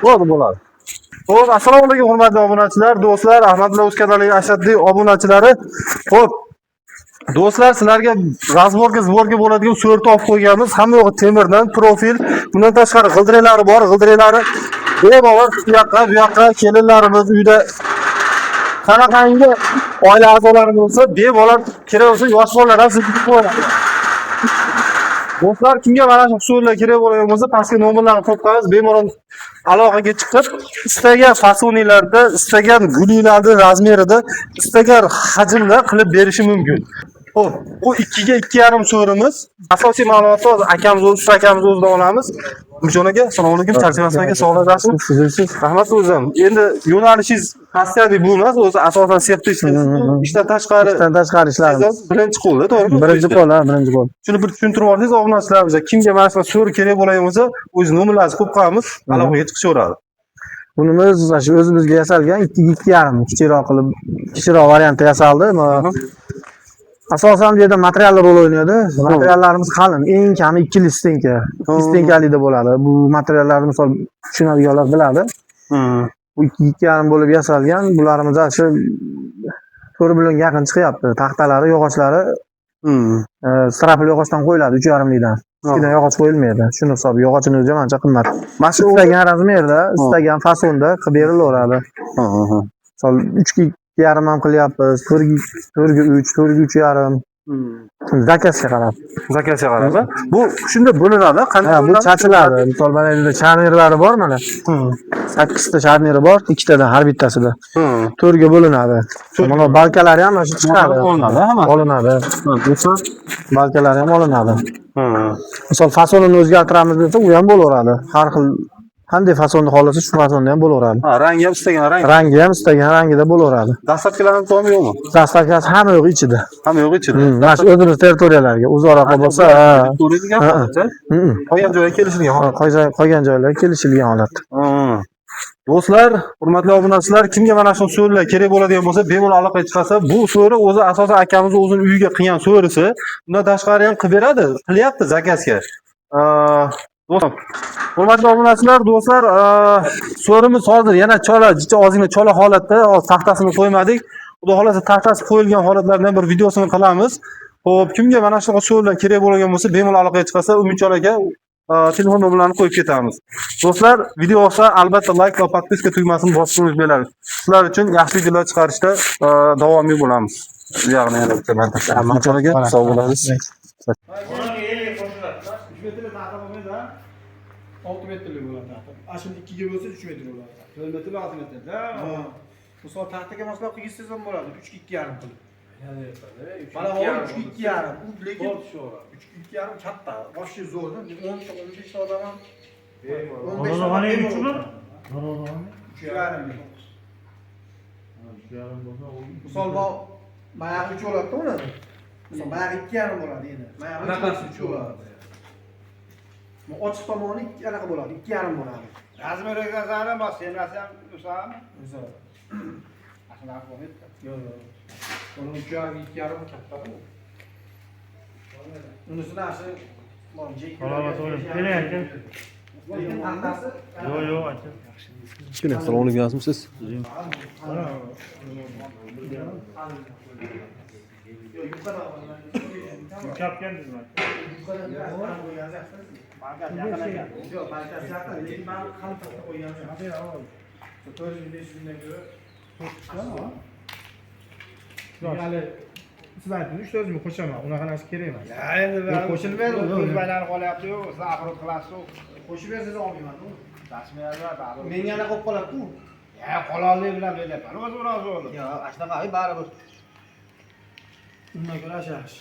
Bo'ladi, bo'ladi. Xo'p, assalomu alaykum hurmatli obunachilar, do'stlar, Ahmadullo o'z kanalining ashaddiy obunachilari. Xo'p, do'stlar, sizlarga разборка, сборка bo'ladigan surat olib qo'yganmiz. Hamma yo'g'i temirdan profil. Bundan tashqari g'ildiraklari bor, g'ildiraklari bemalol u yoqqa, bu yoqqa kelinlarimiz uyda qanaqangi oila a'zolari bo'lsa, bemalol kerak bo'lsa yosh bolalar ham silkitib qo'yadi. Do'stlar, kimga mana shu usullar kerak bo'lgan bo'lsa, pastga nomerlarni qo'yib qo'yamiz, bemalol aloqaga chiqib, istagan fasonlarda, istagan gulliklarni razmerida, istagan hajmda qilib berishi mumkin. Xo'p, bu 2 ga 2,5 so'rimiz. Asosiy ma'lumotni hozir akamiz o'zi, usta akamiz o'zidan olamiz. Umidjon aka, assalomu alaykum. Charchamasdan aka, sog'lik yaxshimi? Siz Rahmat o'zim. Endi yo'nalishingiz постоянный bu emas, o'zi asosan sexda ishlaysiz. Ishdan tashqari ishdan tashqari ishlarimiz. Birinchi qo'lda, to'g'rimi? Birinchi qo'l, ha, birinchi qo'l. Shuni bir tushuntirib olsangiz obunachilarimizga, kimga mana shu so'ri kerak bo'lgan bo'lsa, o'z nomerlarini qo'yib qo'yamiz, aloqaga chiqishaveradi. Bunimiz mana shu o'zimizga yasalgan 2 2,5 kichikroq qilib, kichikroq variantda yasaldi. Asosan bu yerda materiallar rol o'ynaydi. Materiallarimiz qalin, eng kami 2 стенка. 2 стенка likda bo'ladi. Bu materiallarni misol tushunadiganlar biladi. Bu 2 2,5 bo'lib yasalgan. Bularimiz shu 4 millionga yaqin chiqyapti. Taxtalari, yog'ochlari strapel yog'ochdan qo'yiladi, 3,5 likdan. Ustidan yog'och qo'yilmaydi. Shuni hisobi yog'ochini o'zi ham ancha qimmat. Mana shu Istagan razmerda, istagan fasonda qilib berilaveradi. Misol 3 ga 2,5 ham qilyapmiz, 4 ga 4 ga 3, 4 ga 3,5. Заказ ga qarab. Заказ ga qarab. Bu shunda bo'linadi, qanday Ha, bu bo'linadi? chachiladi. Misol mana yerda sharnirlari bor mana. 8 ta sharniri bor, ikkitadan har bittasida. 4 ga bo'linadi. Mana balkalari ham mana shu chiqadi. Olinadi, hammasi. Olinadi. Do'stlar. Balkalari ham olinadi. Misol fasonini o'zgartiramiz desa, u ham bo'laveradi. Har xil qanday fasonni xohlasa, shu fasonda ham bo'laveradi. Ha, rangi ham istagan rang. Rangi ham istagan rangida bo'laveradi. Доставка larimiz bormi, yo'qmi? Доставка si hamma yo'q ichida. Hamma yo'q ichida. Mana shu o'zimiz territoriyalarga uzoqroq bo'lsa, ha. Ko'radigan Ha. holatda. Qolgan joyga kelishilgan holat. Qolgan joylarga kelishilgan holat. Do'stlar, hurmatli obunachilar, kimga mana shu so'rilar kerak bo'ladigan bo'lsa, bemalol aloqaga chiqasa, bu so'ri o'zi asosan akamiz o'zini uyiga qilgan so'risi. Undan tashqari ham qilib beradi, qilyapti заказ ga. Do'stlar, hurmatli obunachilar, do'stlar, so'rimiz hozir yana chola, jicha ozgina chola holatda, hozir taxtasini qo'ymadik. Xudo xohlasa taxtasi qo'yilgan holatlardan bir videosini qilamiz. Xo'p, kimga mana shunaqa so'rilar kerak bo'lgan bo'lsa, bemalol aloqaga chiqasa, Umidjon aka telefon nomerlarini qo'yib ketamiz. Do'stlar, video yoqsa albatta like va подписка tugmasini bosishni unutmanglar. Sizlar uchun yaxshi videolar chiqarishda davomiy bo'lamiz. Bu yog'ini yana bitta marta. Umidjon aka, sog' bo'lasiz. 3 metrli taxta bo'lmaydi, ha? 6 metrlik bo'ladi taxta. Ana shuni 2 ga bo'lsa 3 metr bo'ladi. 4 metr, 6 metrda. Ha. Misol taxtaga moslab qilsangiz ham bo'ladi, 3 ga 2,5 qilib. Mana hozir 3 ga 2,5. U lekin 3 ga 2,5 katta, вообще zo'rda. 10 ta, 15 ta odam ham 15 ta odam Darvozaxona bemalol uchmi? o'tiradi. Darvozaxona? 3,5. 3,5 bo'lsa, u Misol bu mayog'i 3 bo'ladi-da uni. Misol mayog'i 2,5 bo'ladi endi. Mayog'i Anaqasi 3 bo'ladi. Bu ochiq tomoni 2 anaqa bo'ladi, 2,5 bo'ladi. Razmer o'zgarsa bos, semrasi ham o'sami? O'zi. Shunaqa bo'lmaydi. Yo'q, yo'q. Uni 3,5 2,5 katta bu. Unisini shu Salomat bo'ling. Keling aka. Lekin taxtasi Yo'q, yo'q aka. Keling, assalomu alaykum, yaxshimisiz? Mana Yo'q, yuqori chapgandingizmi? Bankasi yaqin ekan. Yo'q, bankasi yaqin, lekin man qalin taxta qo'yganim yo'q. 4 500 mingdan ko'ra Hali siz aytdingiz 3-4 ming qo'shaman, unaqa narsa kerak emas. Ya endi Yo'q, qo'shilmaydi, Ko'z yo'q. baylanib qolyapti-yu, siz оборот qilasiz-ku. Qo'shib bersangiz olmayman. Tasmayapti baribir. Menga anaqa bo'lib qoladi-ku. Ya halollik bilan beryapman. O'zim rozi bo'ldim. Yo'q, shunaqa baribir. Undan ko'ra yaxshi.